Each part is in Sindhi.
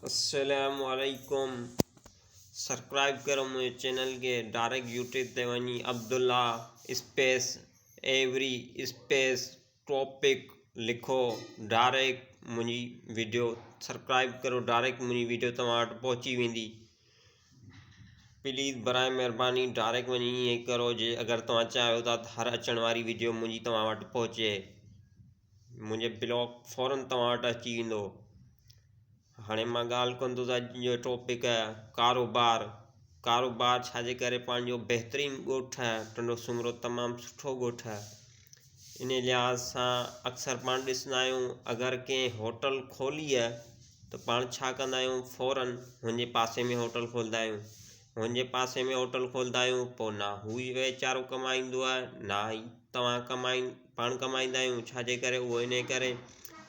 السلام عليڪم سبسڪرائب ڪرو منهنجي چينل کي ڊائريڪٽ يوٽيوب تي وڃي Abdullah space every space topic لکو ڊائريڪٽ منهنجي ويڊيو سبسڪرائب ڪرو ڊائريڪٽ منهنجي ويڊيو توهان وٽ پهچي ويندي پليز برائي مهرباني ڊائريڪٽ وڃي ائين ڪرو جي اگر توهان چاهيو ٿا ته هر اچڻ واري ويڊيو منهنجي توهان وٽ پهچي منهنجو بلاگ فورن توهان وٽ اچي ويندو هاڻي مان ڳالهه ڪندس اڄ جو ٽاپڪ آهي ڪاروبار ڪاروبار ڇاجي ڪري پنهنجو بهترين ڳوٺ آهي ٽنڊو سومرو تمام سٺو ڳوٺ آهي ان لحاظ سان اڪثر پاڻ ڏسندا آهيون اگر ڪنهن هوٽل کولي آهي ته پاڻ ڇا ڪندا آهيون فورن هن جي پاسي ۾ هوٽل کولدا آهيون هن جي پاسي ۾ هوٽل کولدا آهيون پوء نه هو ويچارو ڪمائيندو آهي نه ئي توهان ڪمائي پاڻ ڪمائيندا آهيون ڇا جي ڪري اهو انهي ڪري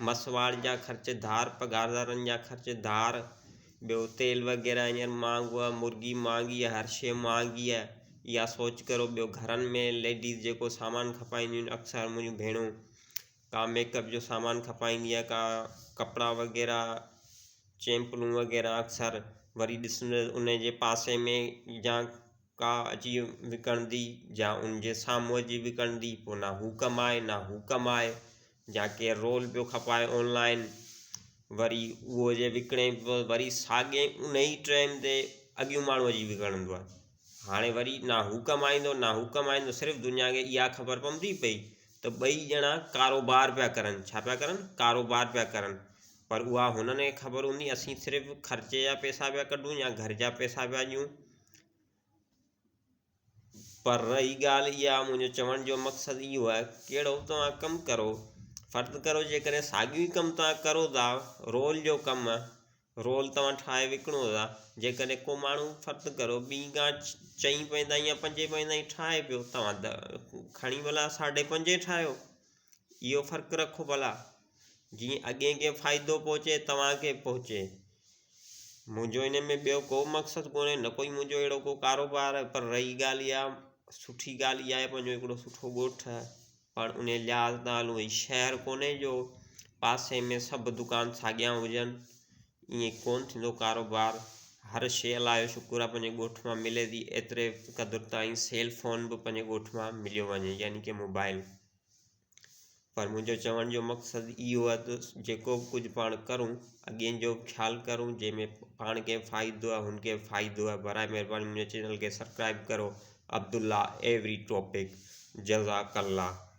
مسواڙ جا خرچ ڌار پگهاردارن جا خرچ ڌار ٻيو تيل وغيره هينئر مهانگو آهي مرغي مهانگي آهي هر شيء مهانگي آهي اها سوچ ڪرو ٻيو گهرن ۾ ليڊيز جيڪو سامان کپائينديون آهن اڪثر منهنجون ڀيڻون ڪا ميڪ اپ جو سامان کپائيندي آهي ڪا ڪپڙا وغيره چيمپلون وغيره اڪثر وري ڏسندي ان جي پاسي ۾ يا ڪا اچي وڪڻندي يا ان جي سامهون اچي وڪڻندي پوء نه هو ڪمائي نه هو ڪمائي يا ڪير رول پيو کپائي آن لائن وري اهو جي وڪڻي پيو وري ساڳي ان ئي ٽائيم تي اڳيون ماڻهو اچي وڪڻندو آهي هاڻي وري نه هو ڪمائيندو نه هو ڪمائيندو صرف دنيا کي اها خبر پوندي پئي ته ٻئي ڄڻا ڪاروبار پيا ڪرن ڇا پيا ڪرن ڪاروبار پيا ڪرن پر اها هنن کي خبر هوندي اسين صرف خرچي جا پئسا پيا ڪڍون يا گهر جا پئسا پيا ڏيون پر رهي ڳالهه اها منهنجو چوڻ جو مقصد اهو آهي ڪهڙو به توهان ڪم ڪرو فرض ڪرو جيڪڏهن ساڳيو ئي ڪم توهان ڪرو ٿا رول جو ڪم رول توهان ٺاهي وڪڻو ٿا جيڪڏهن ڪو ماڻهو فرض ڪرو ٻي کان چئين پئي تائين يا پنجين پئي تائين ٺاهي پيو توهان کڻي ڀلا ساڍي پنجين ٺاهيو اهو فرق رکو ڀلا جيئن اڳئين کي فائدو پهچي توهان کي پهچي. منهنجو ان ۾ ٻيو ڪو مقصد ڪونهي نه ڪوئي منهنجو اهڙو ڪو ڪاروبار آهي پر رهي ڳالهه اها سٺي ڳالهه اها آهي پنهنجو هڪڙو سٺو ڳوٺ آهي پاڻ ان لحاظ تان هلون هي شهر ڪونهي جو پاسي ۾ سڀ دڪان ساڳيا هجن ائين ڪونه ٿيندو ڪاروبار هر شيء الله جو شڪر آهي پنهنجي ڳوٺ مان ملي ٿي ايتري قدر تائين سيل فون به پنهنجي ڳوٺ مان مليو وڃي يعني ڪي موبائل پر منهنجو چوڻ جو مقصد اهو آهي ته جيڪو به ڪجهه پاڻ ڪرون اڳين جو به خيال ڪرون جنهن ۾ پاڻ کي فائدو آهي هن کي به فائدو آهي برائي مهرباني منهنجي چينل کي سبسڪرائب ڪرو عبدالله ايوري ٽاپڪ جزاڪ الله.